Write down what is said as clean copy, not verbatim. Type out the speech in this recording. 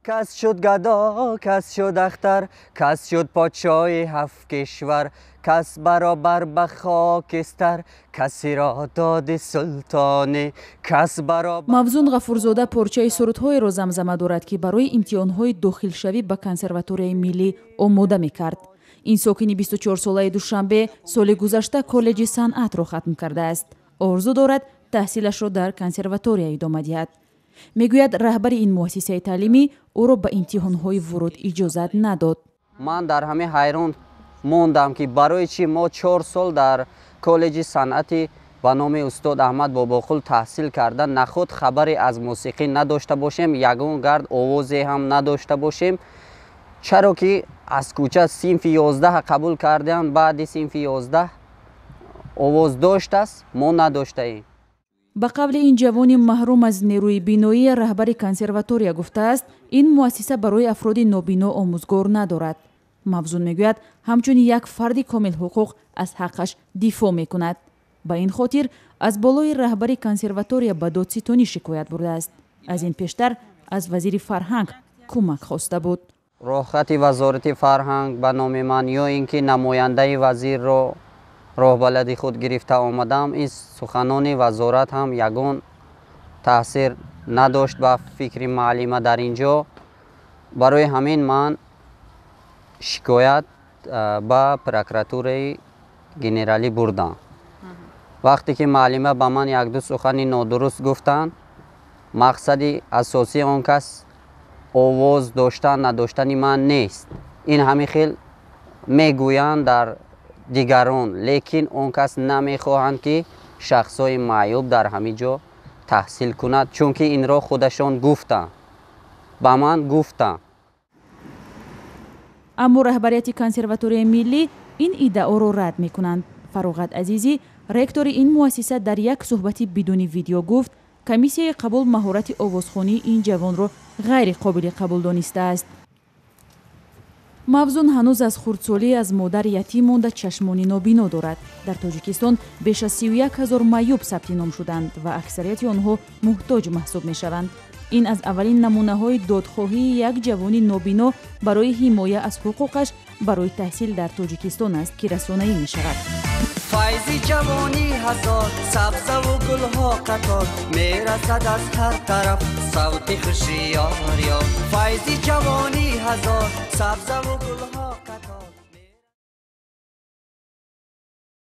Кас шуд гадо, кас шуд ахтар, кас шуд подшоҳи ҳафт кишвар, кас баробар ба хокистар, касеро доди султонӣ, кас баробар. Мавзун Ғафурзода порчаи сурудҳоеро замзама дорад, ки барои имтиҳонҳои дохилшавӣ ба Консерваторияи миллӣ омода мекард. Ин сокини 24-солаи Душанбе соли гузашта коллеҷи санъатро хатм кардааст. Орзу дорад таҳсилашро дар консерватория идома диҳад. Мегӯяд, раҳбари ин муассисаи таълимӣ ӯро ба имтиҳонҳои вуруд иҷозат надод. Ман дар ҳамин ҳайрон мондам, ки барои чӣ мо 4 сол дар коллеҷи санъати ба номи устод Аҳмад Бобоқул таҳсил карда, нахуд хабаре аз мусиқӣ надошта бошем, ягон гард овозе ҳам надошта бошем. Чаро ки аз кӯча синфи 11 қабул кардам, баъди синфи 11 овоз доштааст, мо надоштаем. Ба қавли ин ҷавони маҳрум аз нерӯи биноӣ, раҳбари консерватория гуфтааст, ин муассиса барои афроди нобино омӯзгор надорад. Мавзун мегӯяд, ҳамчун як фарди комилҳуқуқ аз ҳаққаш дифоъ мекунад. Ба ин хотир аз болои раҳбари консерватория ба додситонӣ шикоят бурдааст. Аз ин пештар аз вазири фарҳанг кӯмак хоста буд. Роҳхати Вазорати фарҳанг ба номи ман ё ин ки намояндаи вазирро роҳбалади худ гирифта омадам. Ин суханони вазорат ҳам ягон таъсир надошт ба фикри муаллима дар ин ҷо. Барои ҳамин ман шикоят ба прокуратураи генералӣ бурдам. Вақте ки муаллима ба ман якду сухани нодуруст гуфтанд, мақсади асосии он кас овоз доштан надоштани ман нест. Ин ҳамин хел мегӯянд дар дигарон, лекин он кас намехоҳанд, ки шахсҳои маъюб дар ҳамин ҷо таҳсил кунад, чунки инро худашон гуфтанд, ба ман гуфтанд. Аммо раҳбарияти Консерваторияи миллӣ ин иддаоро рад мекунанд. Фароғат Азизӣ, ректори ин муассиса, дар як суҳбати бидуни видео гуфт, комиссияи қабул маҳорати овозхонии ин ҷавонро ғайриқобили қабул донистааст. Мавзун ҳанӯз аз хурдсолӣ аз модар ятим монда, чашмони нобино дорад. Дар Тоҷикистон беш аз 31 000 маъюб сабти ном шуданд ва аксарияти онҳо муҳтоҷ маҳсуб мешаванд. Ин аз аввалин намунаҳои додхоҳии як ҷавони нобино барои ҳимоя аз ҳуқуқаш барои таҳсил дар Тоҷикистон аст, ки расонаӣ мешавад. Файзи ҷавонӣ ҳазор, сабзаву гулҳо қатор, мерасад аз ҳар тараф савти хуши ёр ёр. Файзи ҷавонӣ ҳазор, сабзаву гулҳо.